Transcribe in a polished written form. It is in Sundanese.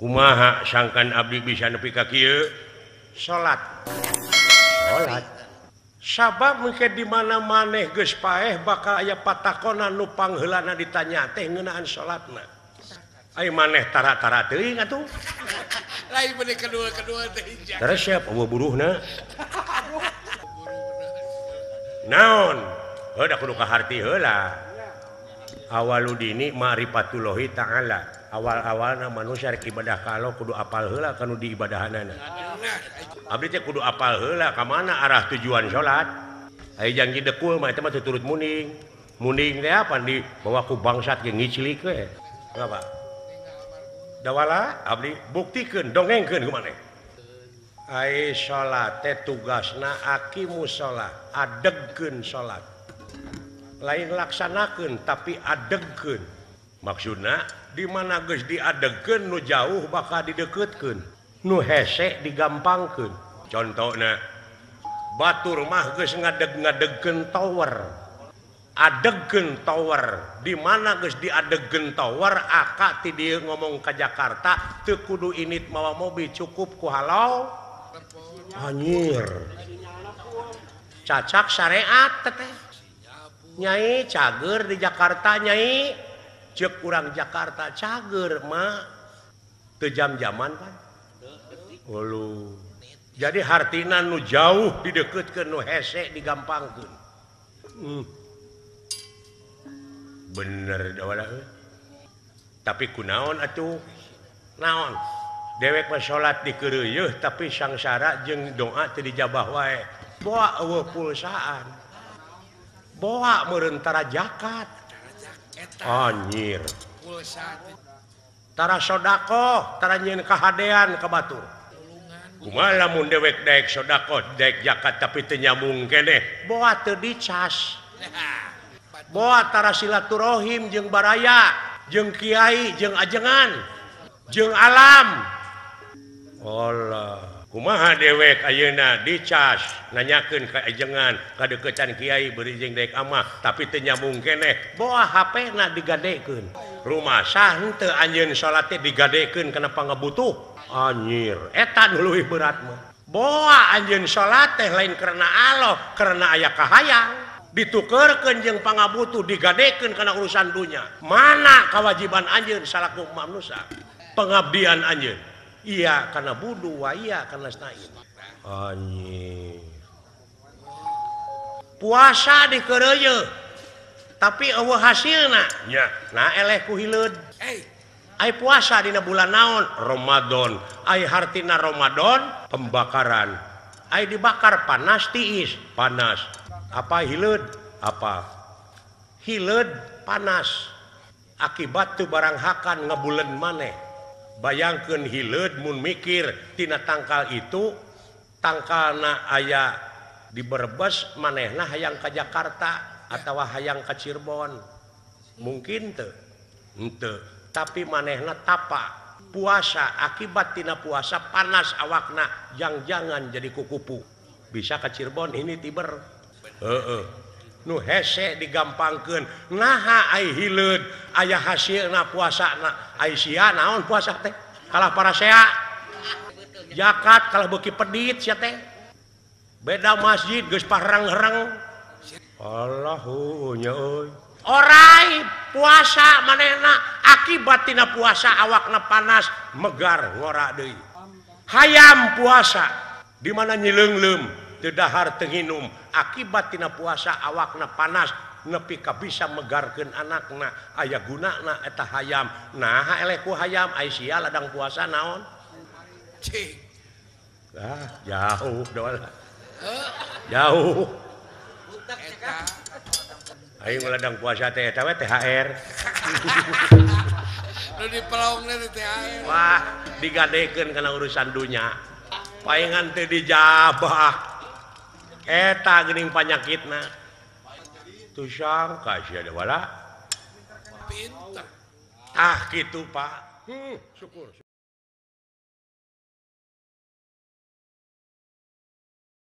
Kumaha sangkan abdi bisa nepi ka kieu? Salat. Salat. Sabab mungkin di mana maneh geus paeh bakal aya patakonan nu pangheulana ditanya teh ngeunaan salatna. Ai maneh tara-tara teuing atuh. Lain bener kedua-kedua teh. Resep eueuh buruhna. Naon? Heuh da kudu kaharti heula. Awaludini ma'rifatullahi ta'ala. Awal-awalna manusia rek ibadah ka Allah kudu apal heula kanu diibadahanana. Abdi teh kudu apal heula ka mana arah tujuan salat. Ai janji dekul mah eta mah turut muning. Muning teh apa dibawa ku bangsat ge ngiclik we. Apa? Dawala abdi buktikeun dongengkeun ku maneh. Ai salat teh tugasna aqimus shalah, adegkeun salat. Lain laksanakeun tapi adegkeun. Maksudna di mana geus diadegkeun nu jauh bakal dideukeutkeun, nu hese digampangkeun. Contona batur mah geus ngadeg-ngadegkeun tower. Adegkeun tower, di mana geus diadegkeun tower aka ti dieu ngomong ka Jakarta teu kudu init mawa mobil cukup ku halau. Anjir. Cacak syariat teteh. Nyai cager di Jakarta nyai. Cek urang Jakarta cager mah teu jam-jaman pan. Ulu. Jadi hartina nu jauh dideukeutkeun nu hese digampangkeun. Bener dawala euy. Tapi kunaon atuh? Naon? Dewek mah salat dikeureuyeun tapi sangsara jeung doa teu dijabah wae. Boa eueuh pulsaan. Boa meureun tara zakat. Anjir. Tara sodakoh, tara nyieun kahadean ka batur. Kumaha lamun dewek daek sodakoh, daek zakat tapi teu nyambung keneh, boa teu dicas. Boa tara silaturahim jeung baraya, jeung kiai, jeung ajengan, jeung alam. Allah. Kumaha dewek ayeuna dicas nanyakeun ka ajengan, kadeuketan kiai beureum jeung daek amah tapi teu nyambung keneh, boa HP-na digadekeun. Rumasa henteu anjeun salat teh digadekeun kana pangabutuh. Anjir, eta nu leuwih berat mah. Boa anjeun salat teh lain karena Allah, karena aya kahayang. Ditukerkeun jeung pangabutuh digadekeun kana urusan dunya. Mana kewajiban anjeun salaku manusia? Pengabdian anjeun. Iya karena budu wa iya karena stain. Anjir. Puasa dikeureuyeun tapi eueuh hasilna. Nya, nah eleh ku hileud. Ai puasa dina bulan naon? Ramadan. Ai hartina Ramadan pembakaran. Ai dibakar panas tiis, panas. Apa hileud? Apa? Hileud panas. Akibat teu barang hakan ngebulen maneh. Bayangkeun hileud mun mikir tina tangkal itu tangkalna aya di Brebes manehna hayang ka Jakarta atawa hayang ka Cirebon. Mungkin teu? Henteu. Tapi manehna tapa puasa akibat tina puasa panas awakna jang-jangan jadi kukupu. Bisa ka Cirebon ini tiber. Heeh. Nu hese digampangkeun. Naha ai hileud aya hasilna puasana. Ai sia naon puasa teh? Kalah parasea. Zakat kalah beuki pedit sia teh. Beda masjid geus parang-reng. Allahu nya euy. Orai puasa manehna akibat tina puasa awakna panas megar ngora deui. Hayam puasa di mana nyileungleum teu dahar teu nginum akibat tina puasa awakna panas nepi ka bisa megarkeun anakna aya gunana eta hayam. Naha eleh ku hayam ai sia ladang puasa naon? Cing. Ah, jauh dola. Jauh. Aing ladang puasa teh eta we THR. Nu dipelongna teh THR. Wah, digadekeun kana urusan dunya. Paingan teu dijabah. Eta geuning panyakitna. Tuh sangka sia wala. Pinter. Ah kitu Pak. Syukur.